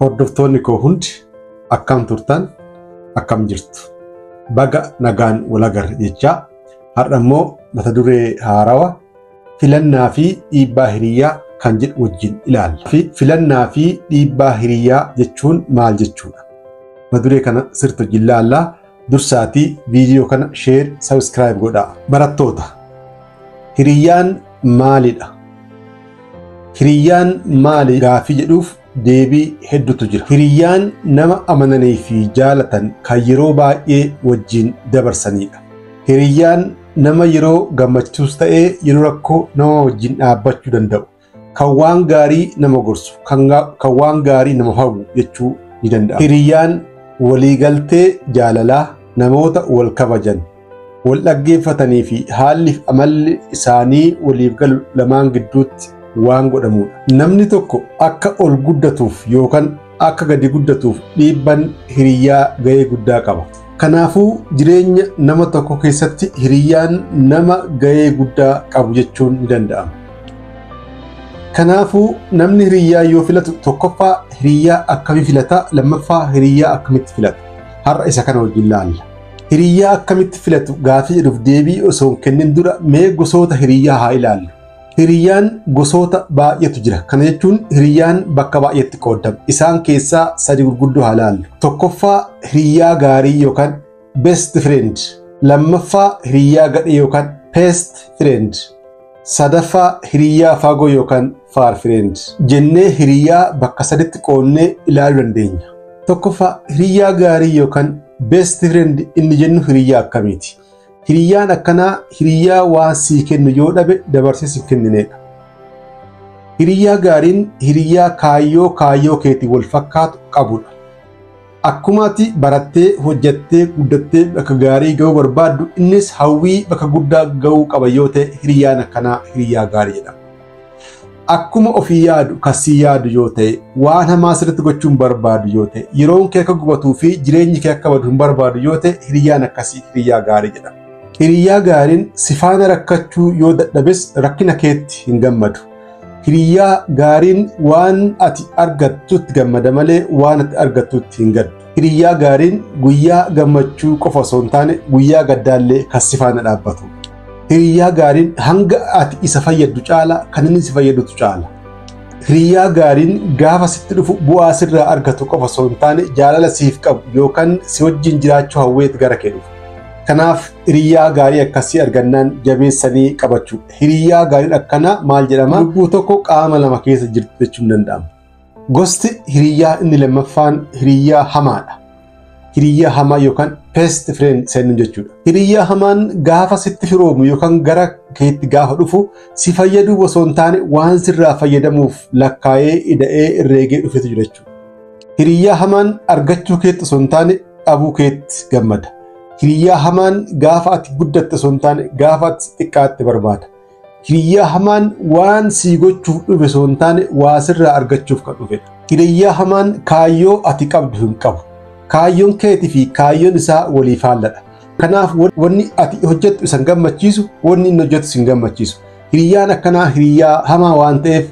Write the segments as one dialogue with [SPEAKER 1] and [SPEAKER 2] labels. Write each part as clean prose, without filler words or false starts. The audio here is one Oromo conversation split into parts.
[SPEAKER 1] Hordoftoonni koo hundi akkam turtan, akkam jirtu? Baga nagaan wal agarre jechaa, har'a immoo mata duree haarawaa "Filannaa fi dhiibbaa hiriyyaa" kan jedhu wajjin ilaalla. Filannaa fi dhiibbaa hiriyyaa jechuun maal jechuudha? Mata duree kana sirriitti wajjin ilaallaa. Dursaatii viidiyoo kana share, subscribe godhaa. Barattoota, hiriyyaan maalidha? Hiriyyaan maali gaafii jedhuuf deebii hedduutu jira. Hiriyyaan nama amananii fi jaalatan kan yeroo baay'ee wajjin dabarsanidha. Hiriyyaan nama yeroo gammachuus ta'ee yeroo rakkoo nama wajjin dhaabbachuu danda'u, kan waan gaarii nama gorsu, kan waan gaarii nama hawwu jechuu ni danda'a. Hiriyyaan waliigaltee jaalalaa namoota wal kabajan, wal dhaggeeffatanii fi haalli fi amalli isaanii waliif galu lamaan gidduutti waan godhamudha. Namni tokko akka ol guddatuuf yookaan akka gadi guddatuuf dhiibban hiriyyaa gahee guddaa qaba. Kanaafuu jireenya nama tokko keessatti hiriyyaan nama gahee guddaa qabu jechuun ni danda'ama. Kanaafuu namni hiriyyaa yoo filatu, tokkoffaa hiriyyaa akkamii filata, lammaffaa hiriyyaa akkamitti filata? Har'a isa kana wajjin laalla. Hiriyyaa akkamitti filatu gaafii jedhuuf deebii osoo hin kennin dura mee gosoota hiriyyaa haa ilaallu. Hiriyyaan gosoota baay'eetu jira. Kana jechuun hiriyyaan bakka baay'eetti qoodama. Isaan keessaa sadi gurguddoo haa ilaallu. Tokkoffaa, hiriyyaa gaarii yookaan best friend. Lammaffaa, hiriyyaa gadhee yookaan pest friend. Sadaffaa, hiriyyaa fagoo yookaan far friend. Jennee hiriyyaa bakka saditti qoodnee ilaaluu dandeenya. Tokkoffaa, hiriyyaa gaarii yookaan best friend inni jennu hiriyyaa akkamiiti? Hiriyyaan akkanaa hiriyyaa waan sii kennu yoo dhabe dabarsee siif kenninedha. Hiriyyaa gaariin hiriyyaa kaayyoo keetii wal fakkaatu qabudha. Akkuma ati barattee, hojjattee, guddattee bakka gaarii gahuu barbaaddu, innis hawwii bakka guddaa gahuu qaba yoo ta'e, hiriyyaan akkanaa hiriyyaa gaarii jedhama. Akkuma ofii yaadu kasii yaadu yoo ta'e, waan hamaa sirriitti gochuu hin barbaadu yoo ta'e, yeroon kee akka gubatuu fi jireenyi kee akka badu hin barbaadu yoo ta'e, hiriyyaan akkasii hiriyyaa gaarii jedhama. Hiriyyaa gaariin si faana rakkachuu yoo dadhabes rakkina keetti hin gammadu. Hiriyyaa gaariin waan ati argattutti gammada malee waan ati argattutti hin gaddu. Hiriyyaa gaariin guyyaa gammachuu qofa osoo hin taane guyyaa gaddaallee kan si faana dhaabbatu. Hiriyyaa gaariin hanga ati isa fayyaddu caala kan inni si fayyadutu caala. Hiriyyaa gaariin gaafa sitti dhufu bu'aa sirraa argatu qofa osoo hin taane jaalala siif qabu yookaan si wajjin jiraachuu hawweet gara kee dhufa. Kanaaf hiriyyaa gaarii akkasii argannaan jabeessanii qabachuudha. Hiriyyaa gaariin akkanaa maal jedhama? Lubbuu tokko qaama lama keessa jirtu jechuun danda'ama. Gosti hiriyyaa inni lammaffaan hiriyyaa hamaadha. Hiriyyaa hamaa yookaan pest friend seennu jechuudha. Hiriyyaa hamaan gaafa sitti firoomu yookaan gara keetti gaafa dhufu si fayyaduu osoo hin taane waan sirraa fayyadamuuf lakkaa'ee, ida'ee, herreegee dhufetu jira jechuudha. Hiriyyaa hamaan argachuu keetti osoo hin taane dhabuu keetti gammada. Hiriyyaa hamaan gaafa ati guddatte osoo hin taane gaafa ati xiqqaatte barbaada. Hiriyyaa hamaan waan sii gochuuf dhufe osoo hin taane waa sirraa argachuuf kan dhufedha. Hiriyyaa hamaan kaayyoo ati qabdu hin qabu. Kaayyoon keetii fi kaayyoon isaa walii faalladha. Kanaaf wanni ati hojjettu isa hin gammachiisu, wanni inni hojjetu si hin gammachiisu. Hiriyyaan akkanaa hiriyyaa hamaa waan ta'eef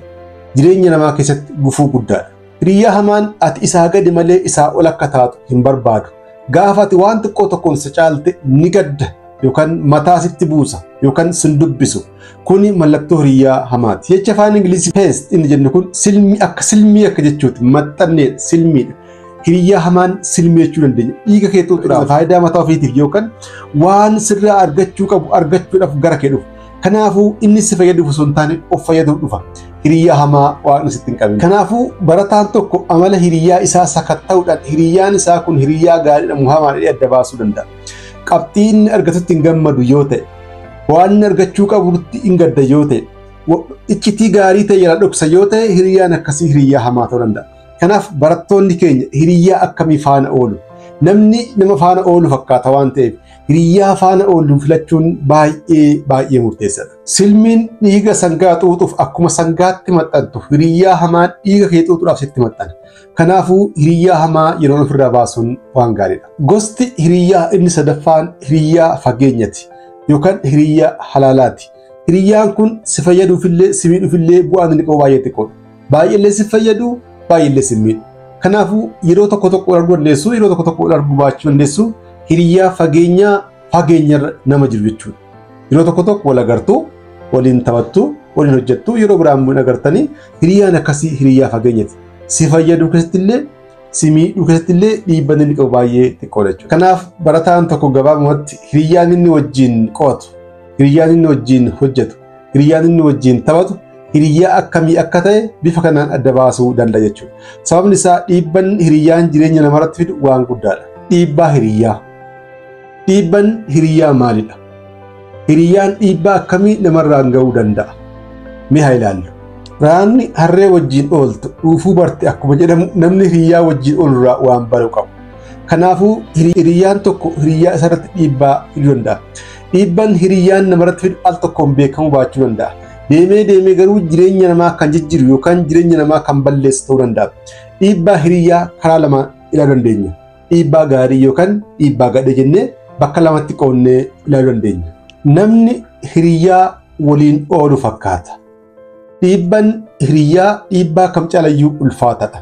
[SPEAKER 1] jireenya namaa keessatti gufuu guddaadha. Hiriyyaa hamaan ati isaa gadi malee isaa ol akka taatu hin barbaadu. Gaafa ati waan xiqqoo tokkoon si caalte ni gadda yookaan mataa sitti buusa yookaan sin dubbisu. Kuni mallattoo hiriyyaa hamaati. Jecha afaan Ingilizii pest inni jennu kun silmii akka silmii akka jechuuti. Maxxanneedha, silmiidha. Hiriyyaa hamaan silmii jechuu dandeenya. Dhiiga kee xuuxuudhaaf, faayidaa mataa ofiitiif yookaan waan sirraa argachuu qabu argachuudhaaf gara kee dhufa. Kanaafuu inni si fayyaduuf osoo hin taane of fayyaduuf dhufa. Hiriyyaa hamaa Waaqni sitti hin qabin. Kanaafuu barataan tokko amala hiriyyaa isaa sakatta'uudhaan hiriyyaan isaa kun hiriyyaa gaariidha moo hamaadha adda baasuu danda'a. Qabxii inni argatutti hin gammadu yoo ta'e, waan inni argachuu qabutti hin gadda yoo ta'e, iccitii gaarii ta'e jala dhoksa yoo ta'e, hiriyyaan akkasii hiriyyaa hamaa ta'uu danda'a. Kanaaf barattoonni keenya hiriyyaa akkamii faana oolu? Namni nama faana oolu fakkaata waan ta'eef hiriyyaa faana oolu filachuun baay'ee baay'ee murteessaadha. Silmiin dhiiga sangaa xuuxuuf akkuma sangaatti maxxantu, hiriyyaa hamaan dhiiga kee xuuxuudhaaf sitti maxxana. Kanaafuu hiriyyaa hamaa yeroo ofirraa baasuun waan gaariidha. Gosti hiriyyaa inni sadaffaan hiriyyaa fageenyati yookaan hiriyyaa halaalaati. Hiriyyaan kun si fayyaduufillee si miidhuufillee bu'aan inni qabu baay'ee xiqqoodha. Baay'eellee si fayyadu, baay'eellee si miidhu. Kanaafuu yeroo tokko tokko arguu dandeessu, yeroo tokko tokko arguu baachuu dandeessu, hiriyyaa fageenyaa fageenyarra nama jiru jechuudha. Yeroo tokko tokko wal agartuu, waliin taphattu, waliin hojjettu, yeroo biraan immoo agartanii hiriyyaan akkasii hiriyyaa fageenyati. Si fayyaduu keessatti illee si miidhuu keessatti illee dhiibbaan inni qabu baay'ee xiqqoodha jechuudha. Kanaaf barataan tokko gabaabumatti hiriyyaan inni wajjin qo'atu, hiriyyaan inni wajjin hojjetu, hiriyyaan inni wajjin taphatu hiriyyaa akkamii akka ta'e bifa kanaan adda baasuu danda'a jechuudha. Sababni isaa dhiibban hiriyyaan jireenya namarratti fidu waan guddaadha. Dhiibbaa hiriyyaa. Dhiibban hiriyyaa maalidha? Hiriyyaan dhiibbaa akkamii namarraan ga'uu danda'a? Mee haa ilaallu. Raanni harree wajjin ooltu dhuufuu barte akkuma jedhamu namni hiriyyaa wajjin oolurraa waan baru qabu. Kanaafuu hiriyyaan tokko hiriyyaa isarratti dhiibbaa fiduu danda'a. Dhiibban hiriyyaan namarratti fidu al tokkoon beekamuu baachuu danda'a. Deemee deemee garuu jireenya namaa kan jijjiiru yookaan jireenya namaa kan balleessu ta'uu danda'a. Dhiibbaa hiriyyaa karaa lama ilaaluu dandeenya. Dhiibbaa gaarii yookaan dhiibbaa gadhee jennee bakka lamatti qoodnee ilaaluu dandeenya. Namni hiriyyaa waliin oolu fakkaata. Dhiibban hiriyyaa dhiibbaa kam caalayyuu ulfaataadha.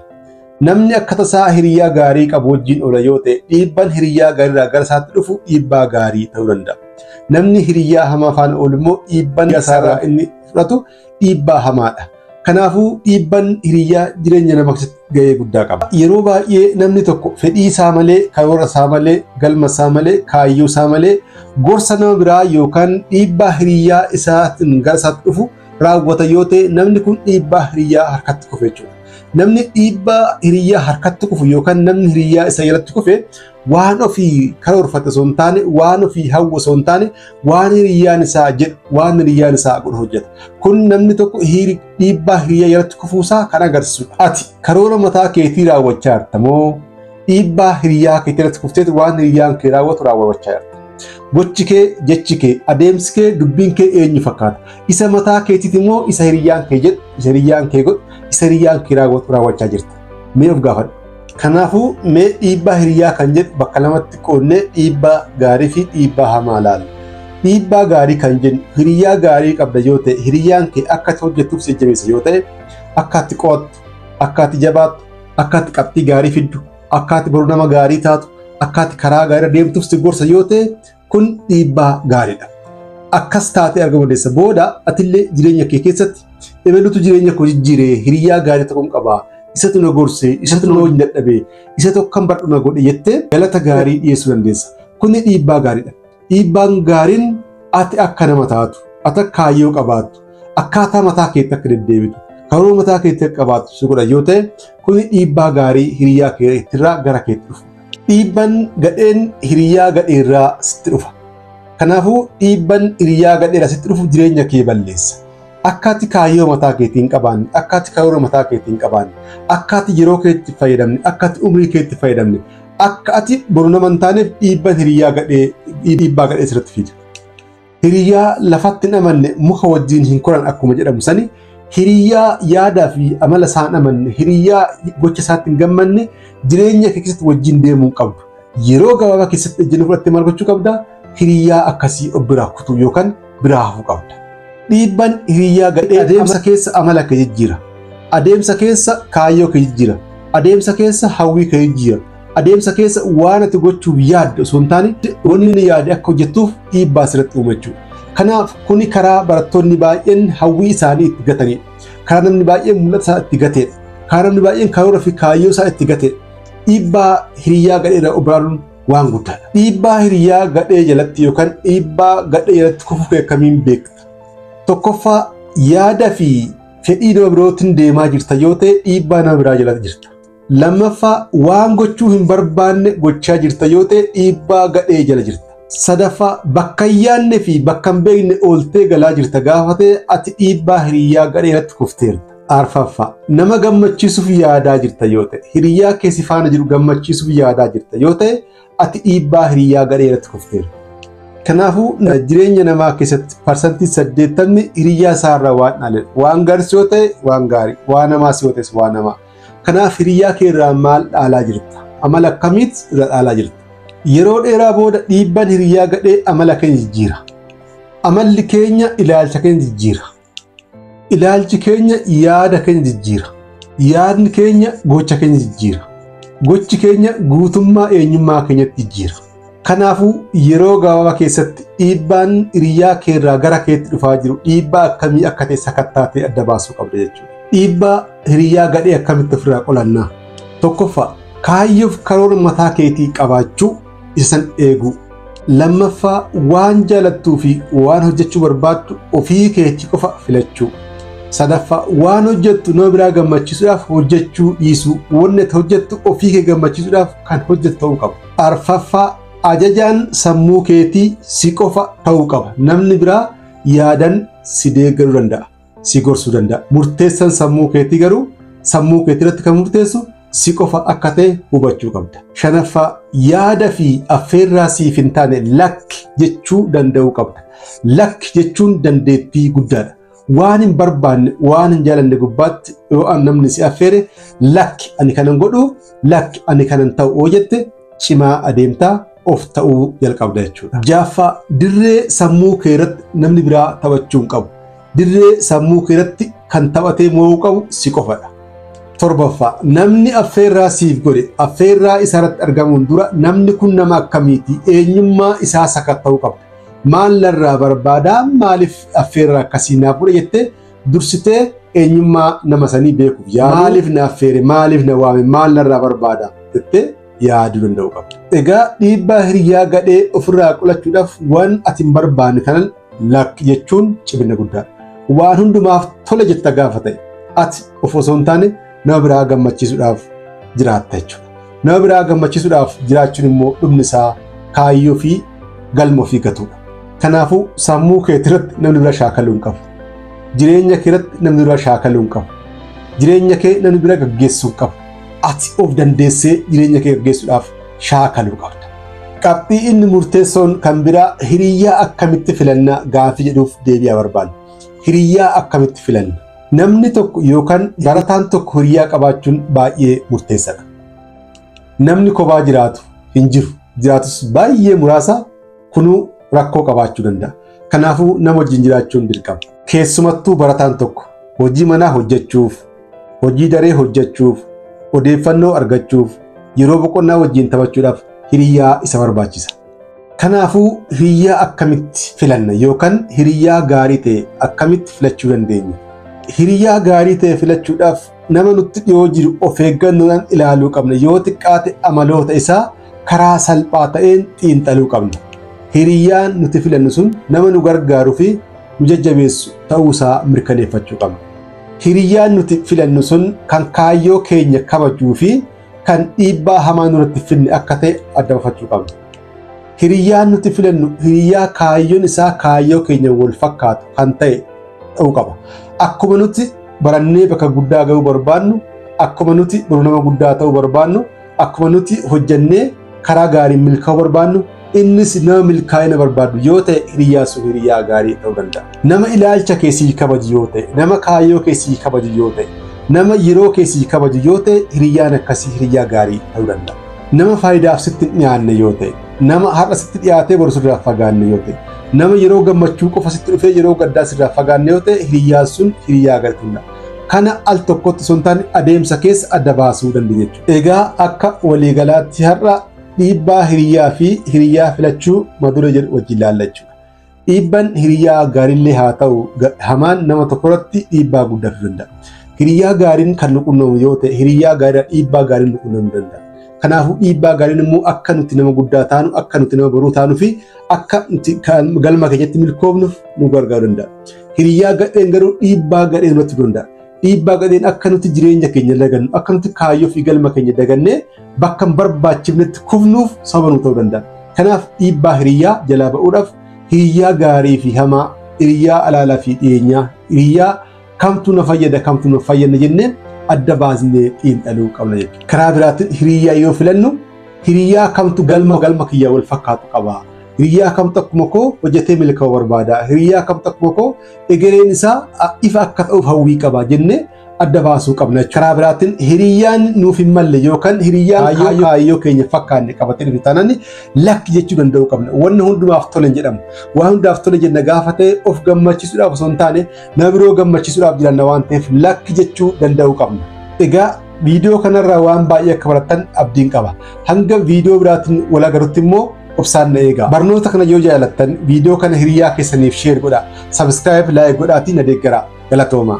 [SPEAKER 1] Namni akka tasaa hiriyyaa gaarii qabu wajjin oola yoo ta'e dhiibban hiriyyaa gaariirraa gara isaatti dhufu dhiibbaa gaarii ta'uu danda'a. Namni hiriyyaa hamaa faana oolu immoo dhiibban isaarraa inni fudhatu dhiibbaa hamaadha. Kanaafuu dhiibban hiriyyaa jireenya nama keessatti gahee guddaa qaba. Yeroo baay'ee namni tokko fedhii isaa malee, karoora isaa malee, galma isaa malee, kaayyoo isaa malee gorsa nama biraa yookaan dhiibbaa hiriyyaa isaatiin gara isaatti dhufu raawwata yoo ta'e namni kun dhiibbaa hiriyyaa harkatti kufe jechuudha. Namni dhiibbaa hiriyyaa harkatti kufu yookaan namni hiriyyaa isa jalatti kufe waan ofii karoorfate osoo hin taane, waan ofii hawwu osoo hin taane, waan hiriyyaan isaa jedhu, waan hiriyyaan isaa godhu hojjeta. Kun namni tokko dhiibbaa hiriyyaa jalatti kufuusaa kan agarsiisudha. Ati karoora mataa keetii raawwachaa jirta moo dhiibbaa hiriyyaa keetii jalatti kufteetu waan hiriyyaan kee raawwatu raawwachaa jirta? Gochi kee, jechi kee, adeemsi kee, dubbiin kee eenyu fakkaata? Isa mataa keetiiti moo isa hiriyyaan kee jedhu, isa hiriyyaan kee godhu, isa hiriyyaan kee raawwatu raawwachaa jirta? Mee of gaafadhu. Kanaafuu mee dhiibbaa hiriyyaa kan jedhu bakka lamatti qoodnee dhiibbaa gaarii fi dhiibbaa hamaa ilaalla. Dhiibbaa gaarii kan jennu hiriyyaa gaarii qabda yoo ta'e, hiriyyaan kee akka ati hojjettuuf si jajjabeessa yoo ta'e, akka ati qo'attu, akka ati jabaattu, akka ati qabxii gaarii fiddu, akka ati boru nama gaarii taatu, akka ati karaa gaarii deemtuuf si gorsa yoo ta'e, kun dhiibbaa gaariidha. Akkas taatee argamu dandeessa. Booda atillee jireenya kee keessatti ebelutu jireenya koo jijjiiree hiriyyaa gaarii tokkoon qabaa. Isatu na gorse, isatu na wajjin dadhabee, isa tokko kan badhu na godhe jettee galata gaarii dhiyeessuu dandeessa. Kuni dhiibbaa gaariidha. Dhiibbaan gaariin ati akka nama taatu, ati akka kaayyoo qabaattu, akkaataa mataa keetti akka deddeebitu, karoora mataa keetti akka qabaattu si godha yoo ta'e, kuni dhiibbaa gaarii hiriyyaa keetirraa gara keetti dhufu. Dhiibban gadheen hiriyyaa gadheerraa sitti dhufa. Kanaafuu dhiibban hiriyyaa gadheerraa sitti dhufu jireenya kee balleessa. Akka ati kaayyoo mataa keetii hin qabaanne, akka ati karoora mataa keetii hin qabaanne, akka ati yeroo keetti fayyadamne, akka ati umrii keetti fayyadamne, akka ati boru nama hin taaneef dhiibban hiriyyaa gadhee dhiibbaa gadhee sirratti fida. Hiriyyaa lafatti hin amanne muka wajjin hin koran akkuma jedhamu sani hiriyyaa yaadaa fi amala isaa hin amanne, hiriyyaa gocha isaatti hin gammanne jireenya kee keessatti wajjin deemuu hin qabdu. Yeroo gabaabaa keessatti ejjennoo fudhattee maal gochuu qabda? Hiriyyaa akkasii of biraa kutuu yookaan biraa hafuu qabda. Dhiibban hiriyyaa gadhee adeemsa keessa amala kee jijjiira. Adeemsa keessa kaayyoo kee jijjiira. Adeemsa keessa hawwii kee jijjiira. Adeemsa keessa waan ati gochuuf yaadde osoo hin taane wanni inni yaade akka hojjettuuf dhiibbaa sirratti uuma jechuudha. Kanaaf kuni karaa barattoonni baay'een hawwii isaanii itti gatanidha. Karaa namni baay'een mul'ata isaa itti gateedha. Karaa namni baay'een karoora fi kaayyoo isaa itti gateedha. Dhiibbaa hiriyyaa gadheerraa of baraaruun waan guddaadha. Dhiibbaa hiriyyaa gadhee jalatti yookaan dhiibbaa gadhee jalatti kufuu kee akkamiin beekta? Tokkoffaa yaada fi fedhii nama birootiin deemaa jirta yoo ta'e dhiibbaa nama biraa jalatti jirta. Lammaffaa waan gochuu hin barbaanne gochaa jirta yoo ta'e dhiibbaa gadhee jala jirta. Sadaffaa bakka hin yaadne fi bakka hin beekne ooltee galaa jirta gaafa ta'e ati dhiibbaa hiriyyaa gadhee irratti kufteerta. Arfaffaa nama gammachiisuuf yaadaa jirta yoo ta'e hiriyyaa kee si faana jiru gammachiisuuf yaadaa jirta yoo ta'e ati dhiibbaa hiriyyaa gadhee irratti kufteerta. Kanaafuu jireenya namaa keessatti 80% hiriyyaa isaarraa waan dhaaledha. Waan gaarii yoo ta'e waan gaarii, waan hamaas yoo ta'es waan hamaa. Kanaaf hiriyyaa kee irraa maal dhaalaa jirta? Amala akkamiit irraa dhaalaa jirta? Yeroo dheeraa booda dhiibbaan hiriyyaa gadhee amala keenya jijjiira. Amalli keenya ilaalcha keenya jijjiira. Ilaalchi keenya yaada keenya jijjiira. Yaadni keenya gocha keenya jijjiira. Gochi keenya guutummaa eenyummaa keenyatti jijjiira. Kanaafuu yeroo gabaabaa keessatti dhiibbaan hiriyaa keerraa gara keetti dhufaa jiru dhiibbaa akkamii akka ta'e sakattaatee adda baasuu qabda jechuudha. Dhiibbaa hiriyaa gadhee akkamitti ofirraa qolannaa? Tokkoffaa, kaayyoof karoora mataa keetii qabaachuu isa san eeguu. Lammaffaa, waan jaalattuu fi waan hojjechuu barbaaddu ofii keetii qofa filachuu. Sadaffaa, waan hojjettu nama biraa gammachiisuudhaaf hojjechuu dhiisuu. Wanni ati hojjettu ofii kee gammachiisuudhaaf kan hojjettu ta'uu qaba. Arfaffaa, ajajaan sammuu keetii si qofa ta'uu qaba. Namni biraa yaadan si deeggaruu danda'a, si gorsuu danda'a. Murteessan sammuu keetii garuu sammuu keetii irratti kan murteessu si qofa akka ta'e hubachuu qabda. Shanaffaa, yaada fi affeerraa siif hin taane lakki jechuu danda'uu qabda. Lakki jechuun dandeettii guddaadha. Waan hin barbaanne, waan hin jaalanne gubbaatti yoo namni si affeere lakki ani kanan godhu, lakki ani kanan ta'u yoo jette cimaa adeemtaa of ta'uu jalqabda jechuudha. Jaaffaa, dirree sammuu kee irratti namni biraa taphachuu hin qabu. Dirree sammuu kee irratti kan taphatee mo'uu qabu si qofadha. Torbaffaa, namni affeerraa siif godhe affeerraa isaarratti argamuun dura namni kun nama akkamiiti, eenyummaa isaa sakatta'uu qabda. Maal narraa barbaadaa, maaliif affeerraa akkasii naaf godhe jettee dursitee eenyummaa nama sanii beekuuf yaadu. Maaliif na affeere, maaliif na waame, maal narraa barbaada jettee yaaduu danda'uu qabda. Egaa dhiibbaa hiriyaa gadhee ofirraa qolachuudhaaf waan ati hin barbaanne kanan lakki jechuun cimina guddaadha. Waan hundumaaf tole jetta gaafa ta'e ati of osoo hin taane nama biraa gammachiisuudhaaf jiraatta jechuudha. Nama biraa gammachiisuudhaaf jiraachuun immoo dhumni isaa kaayyoo fi galma ofii gatuudha. Kanaafuu sammuu kee irratti namni biraa shaakaluu hin qabu. Jireenya kee irratti namni biraa shaakaluu hin qabu. Jireenya kee namni biraa gaggeessuu hin qabu. Ati of dandeessee jireenya kee gaggeessuudhaaf shaakaluu qabda. Qabxii inni murteessoon kan biraa hiriyyaa akkamitti filanna gaafii jedhuuf deebi'aa barbaanna. Hiriyyaa akkamitti filanna? Namni tokko yookaan barataan tokko hiriyyaa qabaachuun baay'ee murteessaadha. Namni kophaa jiraatu hin jiru. Jiraatus baay'ee muraasa, kunuu rakkoo qabaachuu danda'a. Kanaafuu nama wajjin jiraachuun dirqama. Keessumattuu barataan tokko hojii manaa hojjechuuf, hojii daree hojjechuuf, odeeffannoo argachuuf, yeroo boqonnaa wajjin taphachuudhaaf hiriyyaa isa barbaachisa. Kanaafuu hiriyyaa akkamitti filanna yookaan hiriyyaa gaarii ta'e akkamitti filachuu dandeenya? Hiriyyaa gaarii ta'e filachuudhaaf nama nutti dhiyoo jiru of eeggannoodhaan ilaaluu qabna. Yoo xiqqaate amaloota isaa karaa salphaa ta'een xiinxaluu qabna. Hiriyyaan nuti filannu sun nama nu gargaaruu fi nu jajjabeessu ta'uusaa mirkaneeffachuu qabna. Hiriyyaan nuti filannu sun kan kaayyoo keenya kabajuu fi kan dhiibbaa hamaa nurratti finne akka ta'e adda baafachuu qabna. Hiriyyaan nuti filannu hiriyyaa kaayyoon isaa kaayyoo keenya wal fakkaatu kan ta'e ta'uu qaba. Akkuma nuti barannee bakka guddaa ga'uu barbaannu, akkuma nuti boru nama guddaa ta'uu barbaannu, akkuma nuti hojjannee karaa gaariin milkaa'uu barbaannu, innis nama milkaa'ina barbaadu yoo ta'e hiriyyaa sun hiriyyaa gaarii ta'uu danda'a. Nama ilaalcha keessii kabaju yoo ta'e, nama kaayyoo keessii kabaju yoo ta'e, nama yeroo keessii kabaju yoo ta'e hiriyyaan akkasii hiriyyaa gaarii ta'uu danda'a. Nama faayidaaf sitti hin dhiyaanne yoo ta'e, nama har'a sitti dhiyaatee boru sirraa fagaanne yoo ta'e, nama yeroo gammachuu qofa sitti dhufee yeroo gaddaa sirraa fagaanne yoo ta'e hiriyyaan sun hiriyyaa gaarii ta'uu danda'a. Kana al tokkotti osoo hin taane adeemsa keessa adda baasuu dandeenya jechuudha. Egaa akka waliigalaatti har'a dhiibbaa hiriyyaa fi hiriyyaa filachuu madura jedhu wajjin ilaalla jechuudha. Dhiibbaan hiriyyaa gaariillee haa ta'u hamaan nama tokko irratti dhiibbaa guddaa fiduu danda'a. Hiriyyaa gaariin kan nu qunnamu yoo ta'e hiriyyaa gaariidhaan dhiibbaa gaariin nu qunnamuu danda'a. Kanaafuu dhiibbaa gaariin immoo akka nuti nama guddaa taanu, akka nuti nama boruu taanuu fi akka nuti galma keenyatti milkoofnuuf nu gargaaruu danda'a. Hiriyyaa gadheen garuu dhiibbaa gadheen nurratti fiduu danda'a. Dhiibbaa gadheen akka nuti jireenya keenya dagannu, akka nuti kaayyoo fi galma keenya dagannee bakka hin barbaachifnetti kufnuuf sababa nu ta'uu danda'a. Kanaaf dhiibbaa hiriyyaa jalaa ba'uudhaaf hiriyyaa gaarii fi hamaa, hiriyyaa alaalaa fi dhiyeenyaa, hiriyyaa kamtu na fayyada kamtu na fayyadna jennee adda baasnee xiinxaluu qabna jechuudha. Karaa biraatiin hiriyyaa yoo filannu hiriyyaa kamtu galma kiyyaa wal fakkaatu qaba. Hiriyyaa kamtu akkuma koo hojjetee milkaa'uu barbaada. Hiriyyaa kamtu akkuma koo egereen isaa ifa akka ta'uuf hawwii qaba jennee adda baasuu qabna. Karaa biraatiin hiriyyaan nuuf hin malle yookaan hiriyyaan kaayyoo keenya fakkaanne qabatee dhufe taanaan lakki jechuu danda'uu qabna. Wanni hundumaaf tole hin jedhamu. Waan hundaaf tole jenna gaafa ta'e of gammachiisuudhaaf osoo hin taane nama biroo gammachiisuudhaaf jiranna waan ta'eef lakki jechuu danda'uu qabna. Egaa Viidiyoo kanarraa waan baay'ee akka barattan abdiin qaba. Hanga viidiyoo biraatiin wal agarutti immoo obsaan na eegaa. Barnoota kana yoo jaalattan viidiyoo kana hiriyaa keessaniif share godhaa. Subscribe, like godhaatii na deeggaraa. Galatooma.